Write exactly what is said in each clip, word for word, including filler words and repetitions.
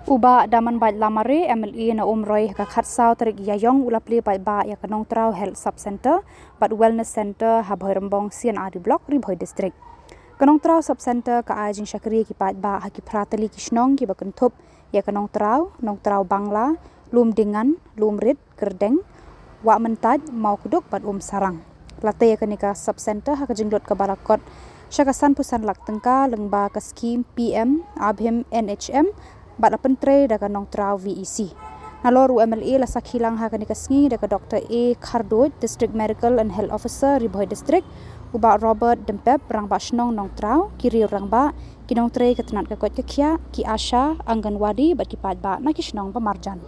U Bah Damanbait Lamare, M L A na Umroi, ha ka khatsaw tarik Ïaïong u la plie paidbah ïa ka Nongtraw Health Sub Centre bad Wellness Centre ha Bhoirymbong C and R D Block, Ri Bhoi District. Ka Nongtraw Sub Centre ka ai jingshakri ïa ki paidbah ha ki phra tylli ki shnong kiba kynthup ïa ka Nongtraw, Nongtraw Bangla, Lumdiengan, Lumrit, Kyrdeng, Wahmyntait, Mawkduk bad Umsarang. La tei ïa kane ka Sub Centre ha ka jinglut kaba la kot sha ka sanphew san lak tyngka lyngba ka skhim P M ABHIM N H M bad la pyntrei da ka Nongtraw V E C. Nalor u M L A la sakhi lang ha kane ka sngi da ka Doctor A Kharduid, District Medical and Health Officer, Ri Bhoi District, u Bah Robert Dympep, Rangbah Shnong Nongtraw, ki riew rangbah, ki nongtrei ka tnat ka koit ka khiah, ki ASHA, Anganwadi bad ki paidbah na ki shnong ba marjan.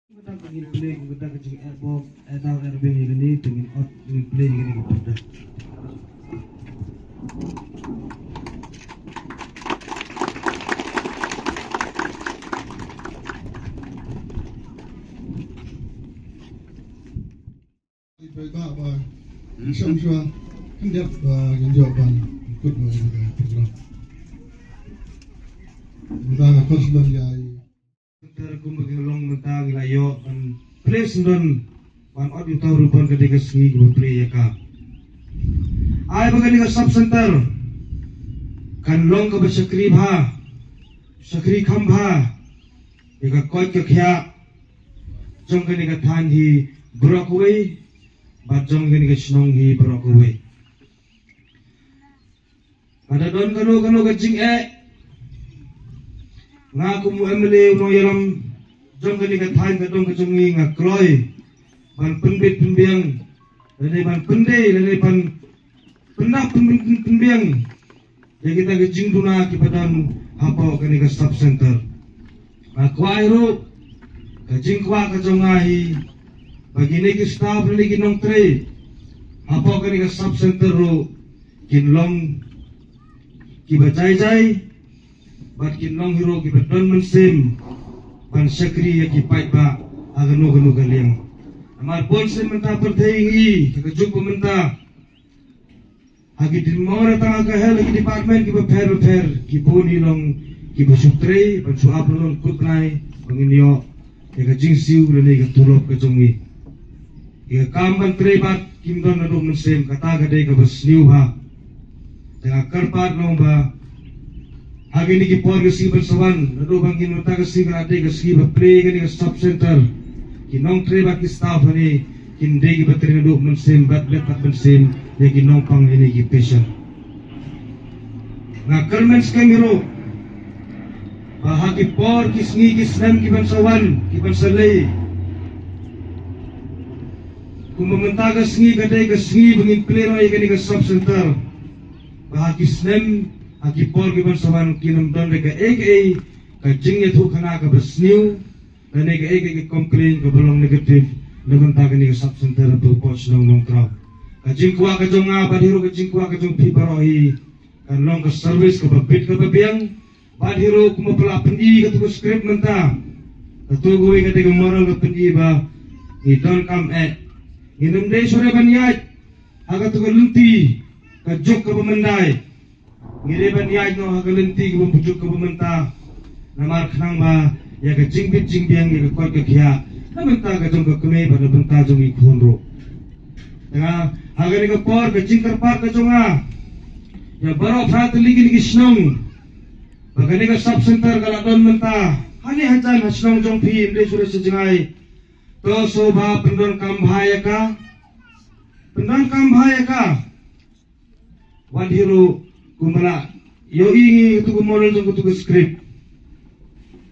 Kumta ka jingeh bok, eh, tang eh, beng ïa kane, te ngin ot, ngin plie ïa kane ka pyrda. Ba, ba, sham shwa, khyndiat ba ngin ïoh ban kut ba ngin ka program. Mynta ka khos ban ïa i. Ter kumba ki long mynta ngi la ïoh ban plie syndon ban ot ïa uta u ribbon ka dei ka sngi kiba plie ïa ka. Ai ba kane ka sub center kan long kaba shakri bha, shakri kham bha ïa ka koit ka khiah jong kane ka thaiñ hi baroh kawei bad jong kane ka shnong hi baroh kawei. Lada don kano kano ka jingeh, nga kum u M L A u nongïalam jong kane ka thaiñ ka dong ka jong ngi nga kloi ban pynbit pynbiang lane ban pyndei lane ban pyndap pyn- pyn- pynbiang ïa kita ki jingduna kiba don hapoh kane ka sub center. Nga kwah ruh, ka jingkwah ka jong nga hi ba kine ki staff lane ki nongtrei hapoh kane ka sub center ruh kin long kiba jai jai bad kin long hi ruh kiba don mynsiem ban shakri ïa ki paidbah ha kano kano ka liang. Namar bun sien mynta pyrthei ngi ha ka juk ba mynta ha ki dim mawra tang ha ka health ha ki department kiba pher ba pher ki bun hi long kiba shu trei ban shu ap long kut bnai ba ngin ïoh ïa ka jingsiew lane ka tulop ka jong ngi. Ïa ka kam ban trei bad kim don naduh mynsiem kata ka dei kaba sniew bha. Te nga kyrpad long ba ha kine ki por ki sngi ban sa wan naduh ba ngin mynta ka sngi ka la dei ka sngi ba plie kane ka sub center ki nongtrei bad ki staff hangne kin dei kiba trei naduh mynsiem bad leh bad mynsiem ïa ki nongpang ïa kine ki patient. Nga kyrmen skhem hi ruh ba ha ki por ki sngi ki snem ki ban sa wan ki ban sa lei kumba mynta ka sngi ka dei ka sngi ba ngin plie noh ïa kane ka sub center. Ba ha ki snem ha ki por ki ban sa wan kin ym don re kaei kaei ka jingïathuhkhana kaba sniew lane kaei kaei ka complain kaba long negative na ka bynta kane ka sub center hapoh shnong Nongkraw. Ka jingkwah ka jong nga bad hi ruh ka jingkwah ka jong phi baroh hi kan long ka service kaba bit kaba biang. Bad hi ruh kumba phi la pyni katu ka script mynta, katu kawei ka dei ka moral ka pyni ba ngi donkam eh, ngin ym dei shuh re ban ïaid ha katu ka lynti ka juk kaba myndai. Ngi dei ban ïaid noh ha ka lynti kaba juk kaba mynta. Namar khnang ba ïa ka jingbit jingbiang ïa ka koit ka khiah na bynta ka jong ka kmie bad na bynta jong ngi khun ruh. Te nga ha kane ka por ka jingkyrpad ka jong nga ïa baroh phra tylli kine ki shnong ba kane ka sub center ka la don mynta hangne hajan ha shnong jong phi ym dei shuh re sha jngai. To sngewbha pyndonkam bha ïa ka, pyndonkam bha ïa ka. Wat hi ruh kumba la ïohi ngi katu ka moral jong katu ka script.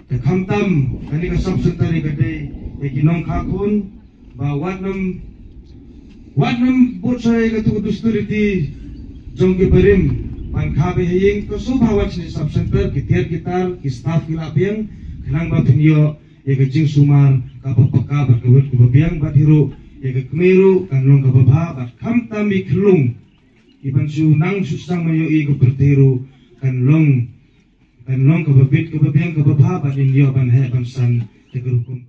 Te khamtam kane ka sub center ka dei ïa ki nongkha khun ba wat nym wat nym bud sha ïa katu ka dustur riti jong ki barim ban kha bha ha ïing. To sngewbha wan shane sub center, ki tiar ki tar ki staff ki la biang khnang ba phin ïoh ïa ka jingsumar kaba paka bad ka wit kaba biang bad hi ruh ïa ka kmie ruh kan long kaba bha bad khamtam i khyllung i ban shu nang shu sdang ban ïohi ka pyrthei ruh kan long kan long kaba bit kaba biang kaba bha bad in ïoh ban heh ban san ïa ka rukom.